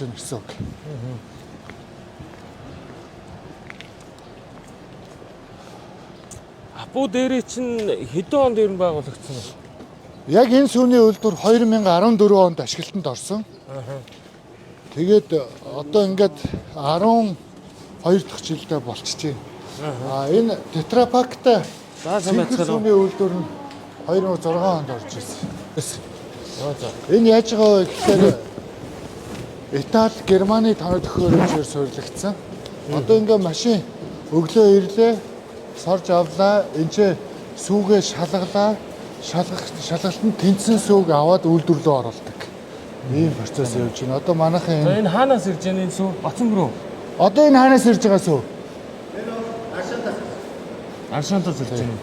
Байна гэсэн үг. Апу дээрээ чинь хэдэн онд ер нь байгуулагдсан бэ? Яг энэ сүүний үйлдвэр 2014 онд ашиглалтанд орсон. Тэгээд одоо ингээд 12 дахь жилдээ болчихжээ. А энэ Tetra Pak-тай За сайн цэнхэр байцгаана уу? сүүний үйлдвэр нь 2006 онд орж ирсэн. За за. Энэ яаж байгаа вэ гэхээр Итали, Германы тоног төхөөрөмжөөр суйрлагдсан. Одоо ингээ машин өглөө ирлээ, сорж авлаа, энэ ч сүүгээ шалгалаа, шалгах шалгалтанд тэнцсэн сүүг аваад үйлдвэр рүү оруулдаг. Ийм процесс явж байна. Одоо манайхан За энэ энэ хаанаас ирж байна энэ сүү? Батсангүр үү? одоо энэ хаанаас ирж байгаа сүү? Аршантаас ирж байна.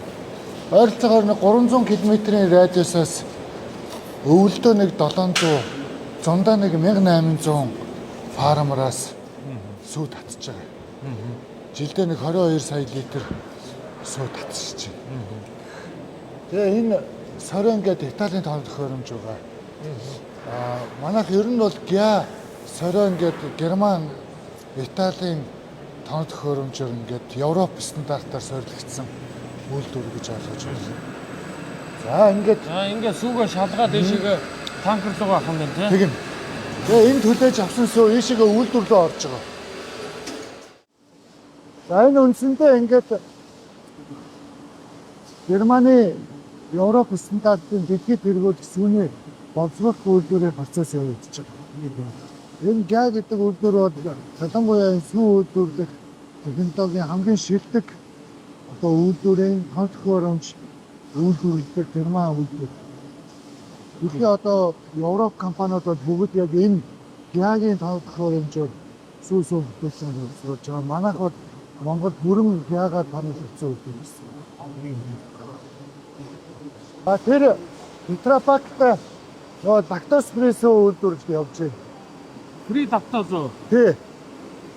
Ойролцоогоор нэг 300 км-ийн радиусаас өвөлдөө нэг 700, зундаа нэг 1800 фармераас сүү татж байгаа. Жилдээ нэг 22 сая литр сүү татчихж байна. Тэгээ энэ сорен гэдэг Италийн тоон төхөөрөмж байгаа. Аа манайх ер нь бол Гя сорен гэдэг Герман, Италийн тоон төхөөрөмжөөр ингээд Европ стандартаар суйрлагдсан үйлдвэр гэж ойлгож байна. За ингээд За ингээд сүүгээ шалгаад ийшээгээ танкер руу авах юм байна тий. тэгнэ. Тэгээ энэ түлээж авсан сүү ийшээгээ үйлдвэр рүү орж байгаа. За энэ үндсэндээ ингээд Германы Европ стандартын дэлхийд хэрэгжүүлэх сүүний боловсруулах үйлдвэрийн процесс явагдаж байгаа. Энэ ГА гэдэг үйлдвэр бол ялангуяа энэ сүү үйлдвэрлэх технологийн хамгийн шилдэг одоо үйлдвэрийн тон төхөөрөмж үйлдвэрлэдэг Герман үйлдвэр. Дэлхийн одоо Европ компаниуд бол бүгд яг энэ ГА-гийн тон төхөөрөмжөөр сүү сүү бүтээлсэн боловсруулж байгаа. Манайх бол Монгол бүрэн ГА-гаар тонолцсон үйлдвэр гэсэн. А тэр Tetra Pak-тай нөгөө лактоз free сүү үйлдвэрлэлд явж байна. Free лактоз уу? Тий.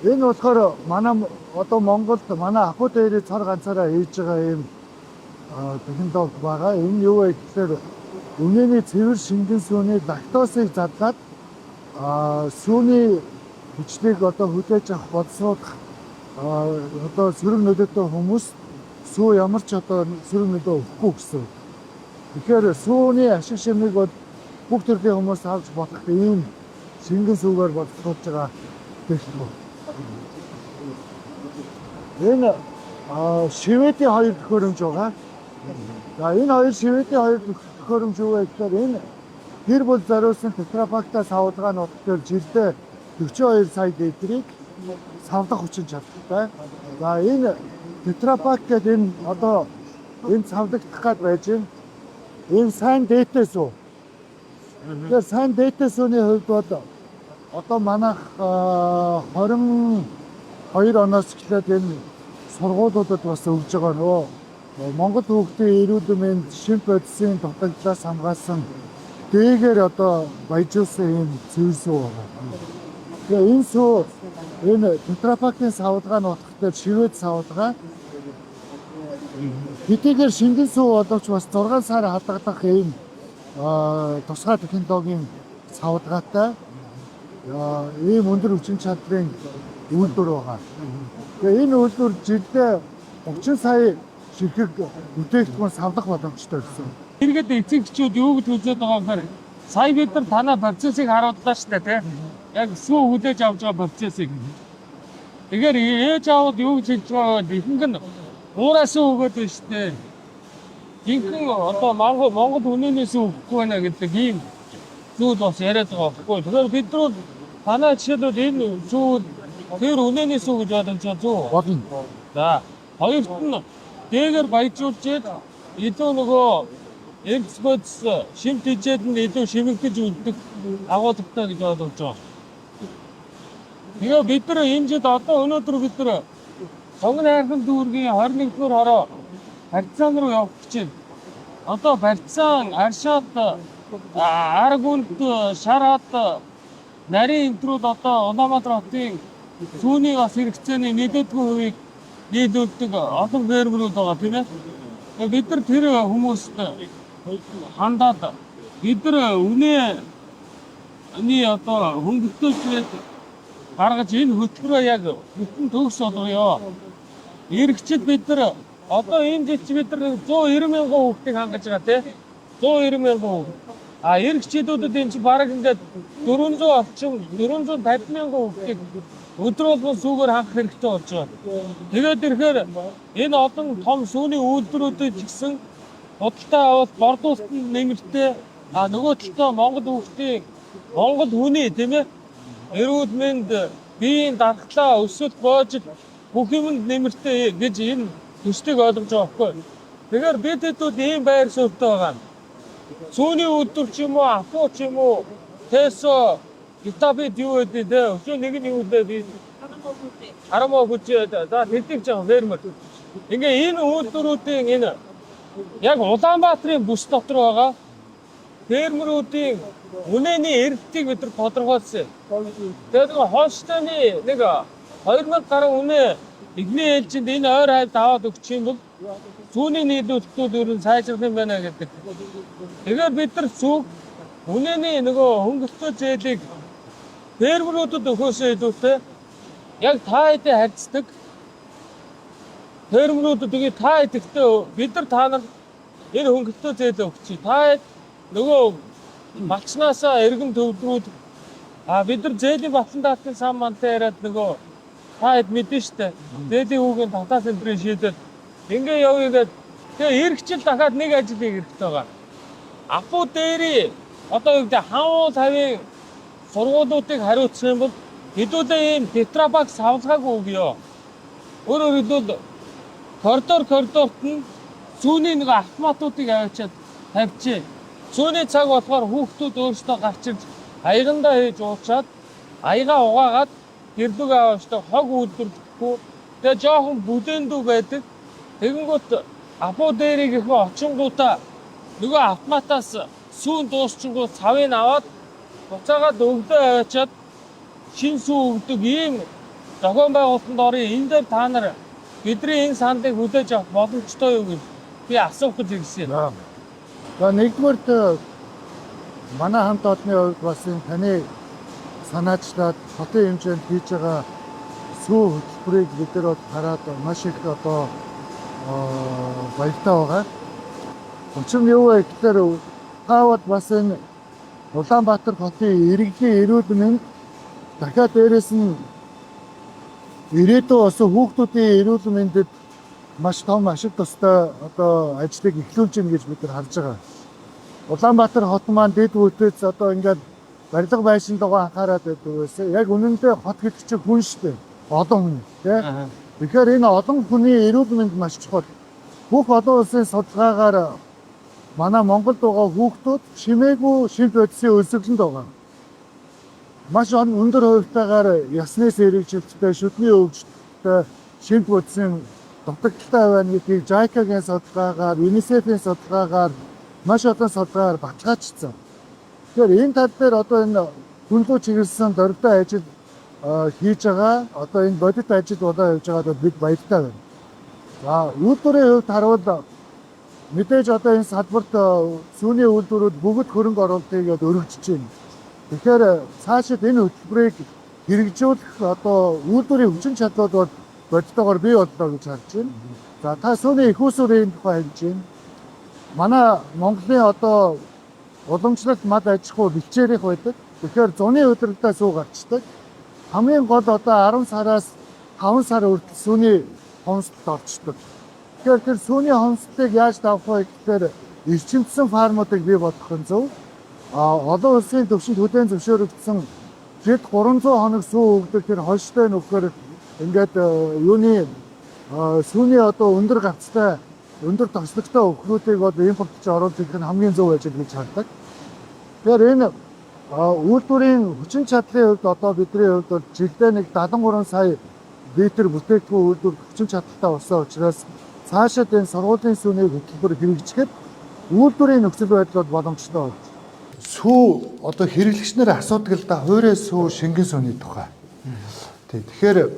Энэ болохоор манай одоо Монголд манай Апу дээрээ цор ганцаараа хийж байгаа ийм технологи байгаа. Энэ юу вэ гэхээр үнэний цэвэр шингэн сүүний лактозыг задлаад сүүний хүчлийг одоо хүлээж авах боловсруулах одоо сөрөг нөлөөтэй хүмүүс сүү ямар ч одоо сөрөг нөлөө өгөхгүй гэсэн. Тэгэхээр сүүний ашиг шимийг бол бүх төрлийн хүмүүс авч болох ийм шингэн сүүгээр боловсруулж байгаа технологи. Энэ Шведийн хоёр төхөөрөмж байгаа. За энэ хоёр Шведийн хоёр төхөөрөмж юу вэ гэхээр энэ гэр бүл зориулсан Tetra Pak-та савлгаа нь болохоор жилдээ 42 сая литрийг савлах хүчин чадалтай. За энэ Tetra Pak гэдэг энэ одоо энэ савлагдах гад байж байна. Энэ сайн дээтэй сүү. Тэгэхээр сайн дээтэй сүүний хувьд бол одоо манайх 22 оноос эхлээд энэ сургуулиудад бас өгж байгаа нөгөө Монгол хүүхдийн эрүүл мэнд шимп бодисын дутагдлаас хамгаалсан дээгээр одоо баяжуулсан ийм цэвэр сүү байгаа. Тэгээ энэ сүү энэ Tetra Pak-ын савлгаа нь болохоор шивэд савлгаа. Хэдийгээр шингэн сүү боловч бас 6 сар хадгалах ийм тусгай технологийн савлгаатай ийм өндөр хүчин чадлын үйлдвэр байгаа. Тэгээ энэ үйлдвэр жилдээ 30 сая ширхэг бүтээгдэхүүн савлах боломжтой гэсэн. Иргэд эцэг эхчүүд юу гэж үзээд байгаа юм бэ? Сая бид нар танаа процессыг харууллаа шүү дээ тий. Яг сүү хүлээж авч байгаа процессыг. Тэгэхээр ээж аавд юу гэж хэлж байгаа вэ? Ихэнх нь уураа сүү өгөөд байна шүү дээ. Жинхэнэ одоо Монгол үнэнээс сүү өгөхгүй байна гэдэг ийм зүйл бас яриад байгаа байхгүй. Тэгэхээр бид нар танаа жишээлбэл энэ сүү тэр үнэнээс сүү гэж бодож байгаа зү. Болно. За хоёрт нь дээгээр баяжуулж ил илүү нөгөө экспортс шимт хижээд нь илүү шимэгдэж үлдэх агуулгатай гэж ойлгож байгаа. Тэгээ бид нар энэ жил одоо өнөөдөр бид нар Сонгон хайрхан дүүргийн 21-р хороо Барьцаан руу явах гэж байна. Одоо Барьцаан, Аршаад, Аргүнд, Шараад, Нарийн энтрүүд одоо Улаанбаатар хотын сүүний бас хэрэгцээний нэлээдгүй хувийг нийлүүлдэг олон фермерүүд байгаа тийм ээ. Тэгээ бид нар тэр хүмүүст хандаад бид нар үнэ сүүний одоо хөнгөлтөө гаргаж энэ хөтөлбөрөө яг бүтэн төгс болгоё. Иргэчид бид нар одоо энэ жил чи бид нар 190 мянган хүүхдийг хангаж байгаа тий. 190 мянган хүүхд. А иргэчидүүдэд энэ чи бараг ингээд 400 орчим 450 мянган хүүхдийг өдөр болгон сүүгээр хангах хэрэгтэй болж байгаа. Тэгээд ирэхээр энэ олон том сүүний үйлдвэрүүдэд ч гэсэн худалдаа авалт борлуулалт нь нэмэртэй, а нөгөө талдаа Монгол хүүхдийн, Монгол хүний, тийм ээ, эрүүл мэнд, биеийн дархлаа, өсөлт, боожил бүх юмд нэмэртэй гэж энэ төслийг ойлгож байгаа байхгүй. Тэгэхээр бид хэдүүд ийм байр суурьтай байгаа юм. Сүүний үйлдвэр ч юм уу, Апу ч юм уу, Тесо, Гитабит юу гэдэг те, өчөө нэг нь юу гэдэг би Харамаа хүч за тэднийг ч фермер. Ингээ энэ үйлдвэрүүдийн энэ яг Улаанбаатарын бүс дотор байгаа фермерүүдийн үнэний эрэлтийг бид нар тодорхойлсон. Тэгээд нэг Холштайны нэг 2000 гаруй үнэ эхний ээлжинд энэ ойр хавьд аваад өгчих юм бол сүүний нийлүүлэлтүүд ер нь сайжрах юм байна гэдэг. Тэгэхээр бид нар сүүг үнэний нөгөө хөнгөлөлтөө зээлийг фермерүүдэд өгөхөөсөө илүүтэй яг та хэдийн харьцдаг фермерүүдэд үгүй, та хэдэгтэй бид нар та нар энэ хөнгөлөлтөө зээлээ өгчий. Та хэд нөгөө малчнаасаа эргэн төвдрүүд, а бид нар зээлийн батлан даалтын сан мантай яриад нөгөө та хэд мэдэн штэ. Зээлийн хүүгийн татаас энтрийн шийдэл ингээ явъя гээд тэгээ эргчил дахиад нэг ажил хийх хэрэгтэй байгаа. Апу дээри одоо юу гэдэг хаан хавийн сургуулиудыг хариуцах юм бол хэдүүлээ ийм тетрапак савлгаагүй өгөө. Өөрөөр хэлбэл коридор коридорт нь сүүний нэг автоматуудыг аваачаад тавьчих. Сүүний цаг болохоор хүүхдүүд өөрсдөө гарч ирж аягандаа хийж уучаад аяга угаагаад гэрлүүгээ аваачдаг, хог үйлдвэрлэхгүй. Тэгээ жоохон бүлээндүү байдаг. Тэгэнгүүт Апу дээрийг их очингуудаа нөгөө автоматаас сүүн дуусчингууд савыг аваад буцаагаад өгдөө аваачаад шин сүү өгдөг ийм зохион байгуулалтанд орё. Энэ дээр та нар бидний энэ саналыг хүлээж авах боломжтой юу гэж би асуух гэж ирсэн юм. За, нэгдүгээрт манай хамт олонны хувьд бас энэ таны санаачлаад хотын хэмжээнд хийж байгаа сүү хөтөлбөрийг бид нар бол хараад маш их одоо баяртай байгаа. Учир нь юу вэ гэхээр та бол бас энэ Улаанбаатар хотын иргэдийн эрүүл мэнд, дахиад дээрэс нь ирээдүйн бас хүүхдүүдийн эрүүл мэндэд маш том ашиг тустай одоо ажлыг эхлүүлж гин гэж бид нар харж байгаа. Улаанбаатар хот маань дэд бүтэц одоо ингээд барилга байшин руугаа анхаарал байдаг байсан. Яг үнэндээ хот гэдэг чинь хүн шүү дээ. Олон хүн тий. Тэгэхээр энэ олон хүний эрүүл мэнд маш чухал. Бүх олон улсын судалгаагаар манай Монголд байгаа хүүхдүүд чимээгүй шимт бодисын өлсгөлөнд байгаа. Маш өндөр хувьтайгаар ясны сэрэгжилттэй, шүдний өвчлөлттэй, шимт бодисын дутагдалтай байна гэдгийг JICA-гийн судалгаагаар, UNICEF-ийн судалгаагаар, маш олон судалгаагаар баталгаажсан. Тэгэхээр энэ тал дээр одоо энэ хүн лүү чиглэсэн дорвитой ажил хийж байгаа. Одоо энэ бодит ажил болоо явж байгаад бид баяртай байна. За, үйлдвэрийн хувьд харуул мэдээж одоо энэ салбарт сүүний үйлдвэрүүд бүгд хөрөнгө оруулалтыг өргөжж байна. Тэгэхээр цаашид энэ хөтөлбөрийг хэрэгжүүлэх одоо үйлдвэрийн хүчин чадлууд бол бодитойгоор бий боллоо гэж харж байна. За, та сүүний эх үүсвэрийн тухай хэлж байна. Манай Монголын одоо уламжлалт мал аж ахуй бэлчээрийнх байдаг. Тэгэхээр зуны удирдалтаа сүү гарчдаг. Хамгийн гол одоо 10 сараас 5 сар хүртэл сүүний хомсдолд орчдөг. Тэгэхээр тэр сүүний хомсдлыг яаж давах вэ гэхээр эрчимдсэн фармуудыг бий болгох нь зөв. А олон улсын төвшөнд хүлээн зөвшөөрөгдсөн жилд 300 хоног сүү өгдөг тэр хойштой нөхөр ингээд юуны сүүний одоо өндөр гавцтай, өндөр тослогтой өхрүүдийг бол импортлж оруулах гэх нь хамгийн зөв ажил гэж хардаг. Тэгэхээр энэ үйлдвэрийн хүчин чадлын хувьд одоо бидний хувьд бол жилдээ нэг 73 сая литр бүтээгдэхүүн үйлдвэр хүчин чадалтай болсон учраас цаашид энэ сургуулийн сүүнийг хөтөлбөр хэрэгжихэд үйлдвэрийн нөхцөл байдал бол боломжтой болж. Сүү одоо хэрэглэгч нар асуудаг л да, хуурай сүү, шингэн сүүний тухай. Тий. Тэгэхээр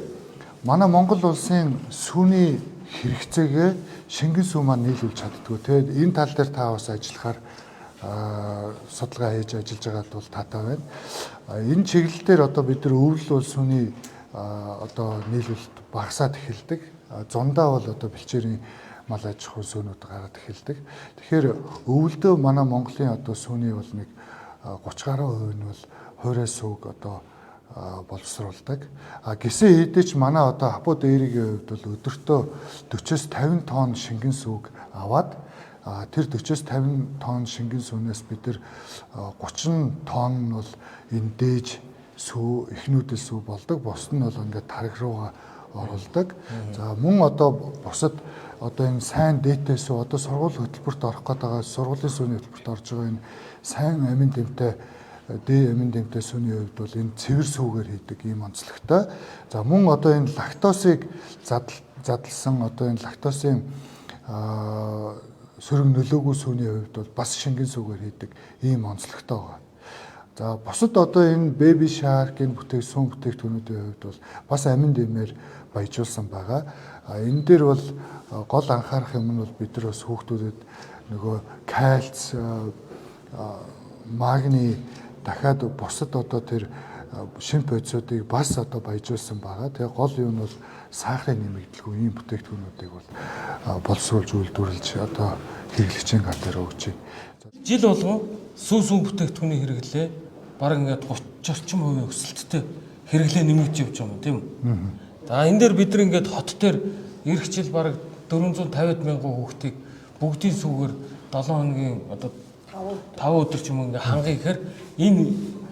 манай Монгол улсын сүүний хэрэгцээгээ шингэн сүү маань нийлүүлж чаддгүй. Тэгээд энэ тал дээр та бас ажиллахаар Судалгаа хийж ажиллаж байгаад бол таатай байна. Энэ чиглэл дээр одоо бид нар өвөл бол сүний одоо нийлүүлэлт багасаад эхэлдэг. Зундаа бол одоо бэлчээрийн мал аж ахуй сүүнүүд гараад эхэлдэг. Тэгэхээр өвөлдөө манай Монголын одоо сүүний бол нэг 30 гаруй хувь нь бол хуурай сүүг одоо боловсруулдаг. А гисэн хэдий ч манай одоо Хапу дээрийн хувьд бол өдөртөө 40-с 50 тонн шингэн сүүг аваад, тэр 40-с 50 тонн шингэн сүүнээс бид нар 30 тонн нь бол энэ дээж сүү, эхнүүдэл сүү болдог. Бусд нь бол ингээд тараг руугаа оруулдаг. За, мөн одоо бусад одоо энэ сайн дээтэй сүү, одоо сургууль хөтөлбөрт орох гээд байгаа, сургуулийн сүүний хөтөлбөрт орж байгаа энэ сайн амин дэмтэй, дээ амин дэмтэй сүүний хувьд бол энэ цэвэр сүүгээр хийдэг ийм онцлогтой. За, мөн одоо энэ лактосыг задлсан, одоо энэ лактосын сөрөг нөлөөгүй сүүний хувьд бол бас шингэн сүүгээр хийдэг ийм онцлогтой байгаа. За, бусад одоо энэ baby shark, энэ сүүн бүтээгдэхүүнүүдийн хувьд бол бас амин дэмээр баяжуулсан байгаа. А энэ дээр бол гол анхаарах юм нь бол бид нар бас хүүхдүүдэд нөгөө кальц, магний, дахиад бусад одоо тэр шимп бодисуудыг бас одоо баяжуулсан байгаа. Тэгээ гол юм нь бол сахарын нэмэгдэлгүй ийм бүтээгдэхүүнүүдийг бол боловсруулж, үйлдвэрлэж одоо хэрэглэгчийн гар дээр өгч байна. Жил болгон сүүн бүтээгдэхүүний хэрэглээ бараг ингээд 30 орчим хувийн өсөлттэй хэрэглээ нэмэгдэж явж байгаа юм, тийм үү? За, энэ дээр бид нар ингээд хот дээр ирэх жил бараг 450 мянган хүүхдийг бүгдийн сүүгээр 7 хоногийн одоо 5 өдөр ч юм уу ингээд хангая гэхээр энэ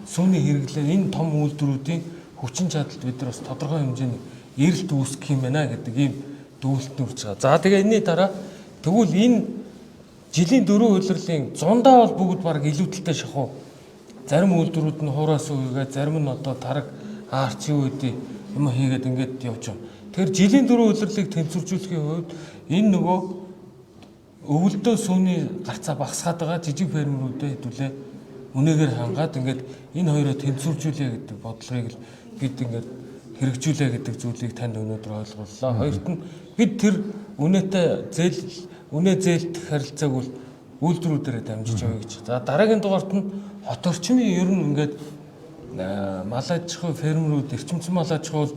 сүүний хэрэглээ, энэ том үйлдвэрүүдийн хүчин чадалд бид нар бас тодорхой хэмжээний эрэлт үүсгэх юм байна гэдэг ийм дүгнэлт хүрч байгаа. За, тэгээ энэний дараа тэгвэл энэ жилийн дөрвөн улирлын зундаа бол бүгд бараг илүүдэлтэй шахуу. Зарим үйлдвэрүүд нь хуураас үегээ, зарим нь одоо тараг аарч юу гэдэг юм хийгээд ингээд явж байгаа. Тэгэхээр жилийн дөрвөн улирлыг тэнцвэржүүлэхийн хувьд энэ нөгөө өвөлдөө сүүний гарцаа багасгаад байгаа жижиг фермерүүдэд хэдүүлээ үнээгээр хангаад ингээд энэ хоёроо тэнцвэржүүлье гэдэг бодлогыг л бид ингээд хэрэгжүүлээ гэдэг зүйлийг танд өнөөдөр ойлгууллаа. Хоёрт нь бид тэр үнэтэй зээл, үнэ зээлтэх харилцааг бол үйлдвэрүүдээрээ дамжиж явъя гэж. За, дараагийн дугаарт нь хот орчмын ер нь ингээд мал аж ахуй фермерүүд, эрчимцэн мал аж ахуй бол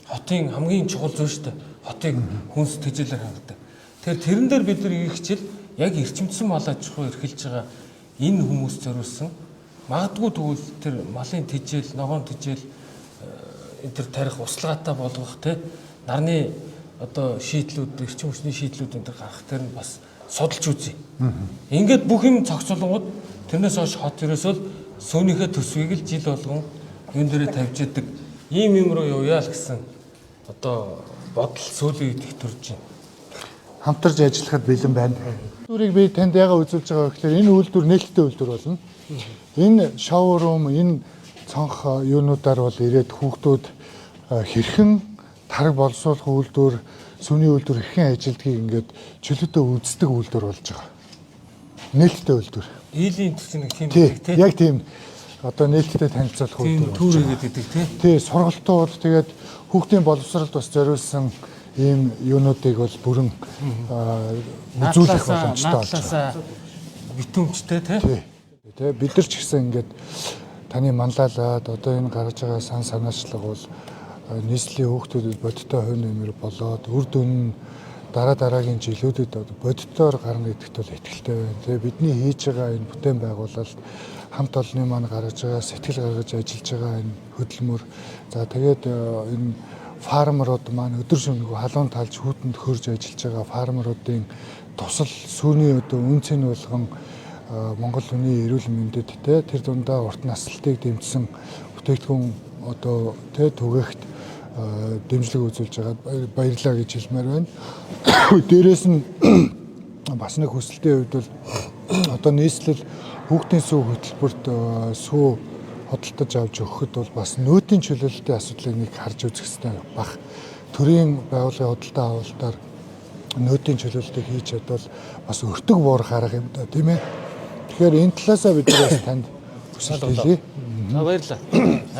хотын хамгийн чухал зүйл шүү дээ. Хотыг хүнс тэжээлээр хангадаг. Тэгэхээр тэрэн дээр бид нар ирэх жил яг эрчимцэн мал аж ахуй эрхэлж байгаа энэ хүмүүс зориулсан, магадгүй тэгвэл тэр малын тэжээл, ногоон тэжээл энэ тэр тарих услагаатай болгох те нарны одоо шийдлүүд, эрчим хүчний шийдлүүд энэ тэр гарах тэр нь бас судалж үзье. Ингээд бүх юм зохицуулангууд тэрнээс хойш хот ерөөсөө л сүүнийхээ төсвийг л жил болгон юун дээрээ тавьж идэг ийм юм руу явъя л гэсэн одоо бодол сүүлийн үед их төрж байна. Хамтарч ажиллахад бэлэн байна. Үйлдвэрийг би танд яагаад үзүүлж байгаа вэ гэхээр энэ үйлдвэр нээлттэй үйлдвэр болно. Энэ showroom, энэ цонх юунуудаар бол ирээд хүүхдүүд хэрхэн тараг боловсруулах үйлдвэр, сүний үйлдвэр хэрхэн ажилладгийг ингээд чөлөөтэй үздэг үйлдвэр болж байгаа. Нээлттэй үйлдвэр. Илийн чинь нэг тийм Тий, байдаг тий. яг тийм одоо нээлттэй танилцуулах Тийм үйлдвэр болж байгаа. түүрийгээд гэдэг тий. Тий, сургалтууд, тэгээд хүүхдийн боловсролд бас зориулсан ийм юунуудыг бол бүрэн үзүүлэх боломжтой болж байгаа. Наадлаасаа битүүмжтэй тий. Тий. Тэ бид нар ч гэсэн ингээд таны манлайлаад одоо энэ гаргаж байгаа сан санаачлага бол нийслэлийн хүүхдүүдэд бодиттой хувь нэмэр болоод үр дүн нь дараа дараагийн жилүүдэд одоо бодитоор гарна гэдэгт бол итгэлтэй байна. Тэгээ бидний хийж байгаа энэ бүтээн байгуулалт, хамт олонны маань гаргаж байгаа сэтгэл гаргаж ажиллаж байгаа энэ хөдөлмөр, за тэгээд энэ farmer ууд маань өдөр шөнөгүй халуун талж хүүтэнд хөрж ажиллаж байгаа farmer уудын тусал сүүний одоо үнэ цэн болгон Монгол хүний эрүүл мэндэд те тэр дундаа урт наслалтыг дэмжсэн бүтээгдэхүүн одоо те түгээхт дэмжлэг үзүүлж байгаад баярлалаа гэж хэлмээр байна. Дээрээс нь бас нэг хүсэлтийн хувьд бол одоо нийслэл хүүхдийн сүү хөтөлбөрт сүү худалдаж авч өгөхөд бол бас нөөтийн чөлөөлтийн асуудлыг нэг харж үзэх хэрэгтэй байх. Төрийн байгууллагын худалдаа авалтаар нөөтийн чөлөөлтийг хийж чадвал бас өртөг буурах арга юм да, тийм ээ. Тэгэхээр энэ талаасаа бид нар бас танд хүсэлт хэлье. За, баярлалаа.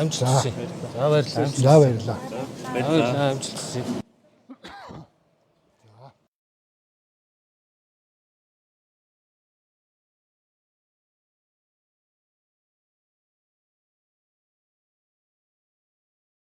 Амжилт хүсье. За, баярлалаа. За, баярлалаа. За, баярлалаа. Амжилт хүсье.